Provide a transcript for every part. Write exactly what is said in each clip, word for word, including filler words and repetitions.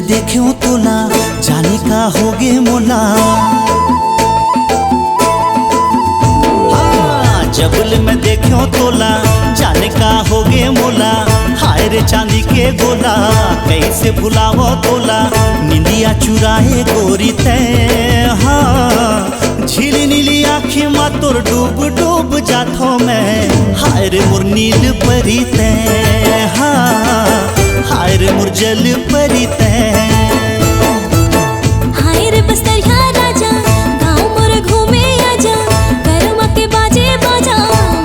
देख्यों तोला, जाने का होगे मोला। हाँ, जब ले मैं देख्यों तोला, जाने का होगे मोला। हाय रे चांदी के गोला, कैसे भुलावों तोला, निंदिया चुराए गोरी तैं। हाँ, झिली नीली आँखी मा तोर डूब डूब जाथों मैं। हाय रे मोर नील परी तैं, हाँ, हाय रे मोर जल परी तैं। हाय रे बस्तरिया राजा, गाँव मोर घूमे आजा, करमा के बाजे बाजा,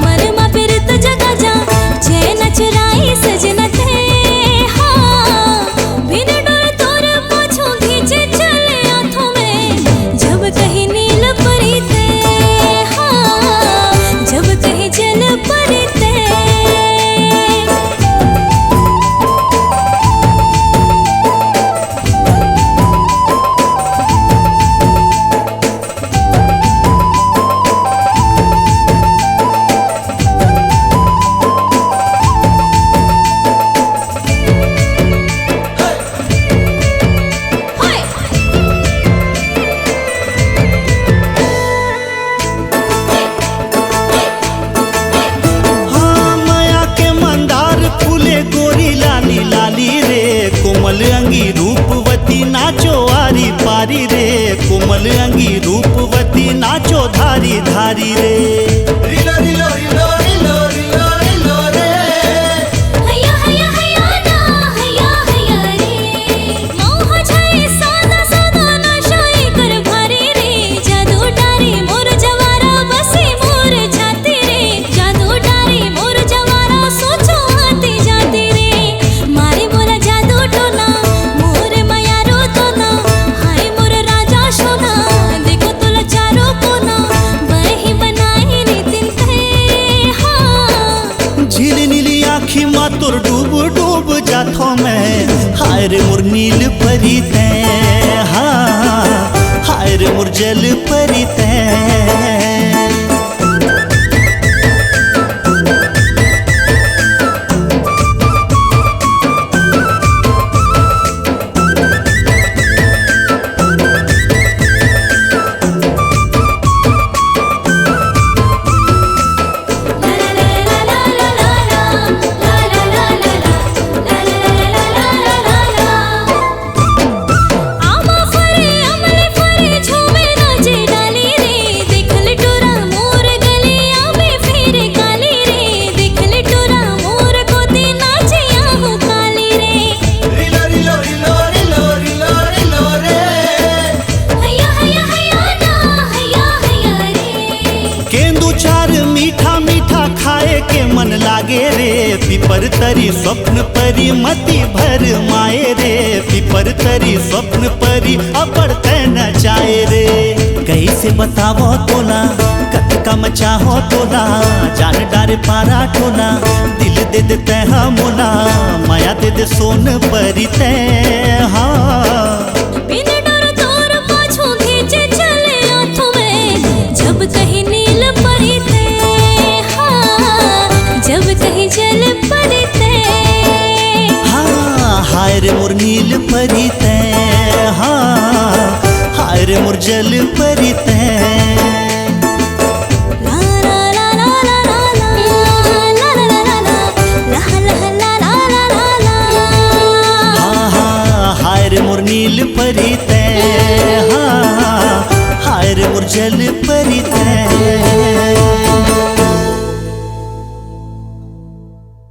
मन मा प्रीत जगा जा, चैन चुराए सजना तैं। हाँ, बिन डर तोर पाछू खींचे चले आथों मैं, जब कहीं नील परी तैं, हाँ, जब कहीं जल परी तैं। हाँ, मया के मंदार फूले गोरी लाली लाली रे, कोमल अंगी रूपवती नाचो आरी पारी रे, कोमल अंगी रूपवती नाचो धारी धारी रे। रिलो, रिलो, रिलो, रिलो, रिलो, रिलो रे। हैया, हैया, हैया ना, हैया, हैया रे। मोह छाए सादा, सादा नशा एकर भारी रे। जादू डारे मोर जवारा, बसे मोर छाती रे। जादू डारे मोर जवारा, सोचो आती जाती रे। मारे मोला जादू टोना, मोर मयारू तोना। हाय मोर राजा सोना, देखो तोला चारों कोना। बही बनाए रे तिन तैं, हाँ। झिली नीली आँखी मा तोर डूब डूब जाथों मैं। हाय रे मोर नील परी तैं, हाँ, हाय रे मोर जल परी तैं। आमा फरे, अमले फरे, झूमे नाचे डाली रे। देख ले टोरा मोर गलिया में फेर काली रे। देख ले टोरा मोर गोदी नाचे आहू काली रे। रिलो, रिलो, रिलो, रिलो, रिलो, रिलो रे। हैया, हैया, हैया ना, हैया, हैया रे। केंदू चार मीठा मीठा खाए के मन लागे रे, पीपर तरी स्वप्न परी मति भर माए रे, पीपर तरी स्वप्न परी अबड़ तैं नचाए रे। कैसे बतावों तोला, कतका मैं चाहों तोला, जान डारे पारा टोला, दिल दे दे तैं हा मोला, मया दे दे सोन परी तैं हा। बिन डर तोर पाछू खींचे चले आथों मैं, जब कहीं नील परी तैं, हाँ, जब कहीं जल परी तैं। हाँ, हाय रे मोर नील परी तैं, हाँ, हाय रे मोर जल परी तैं। ला, ला, ला, ला, ला, ला, ला। ला, ला, ला, ला, ला, ला, ला, ला। हा, हा, हाय रे मोर नील परी तैं, हा, हाय रे मोर जल परी तैं।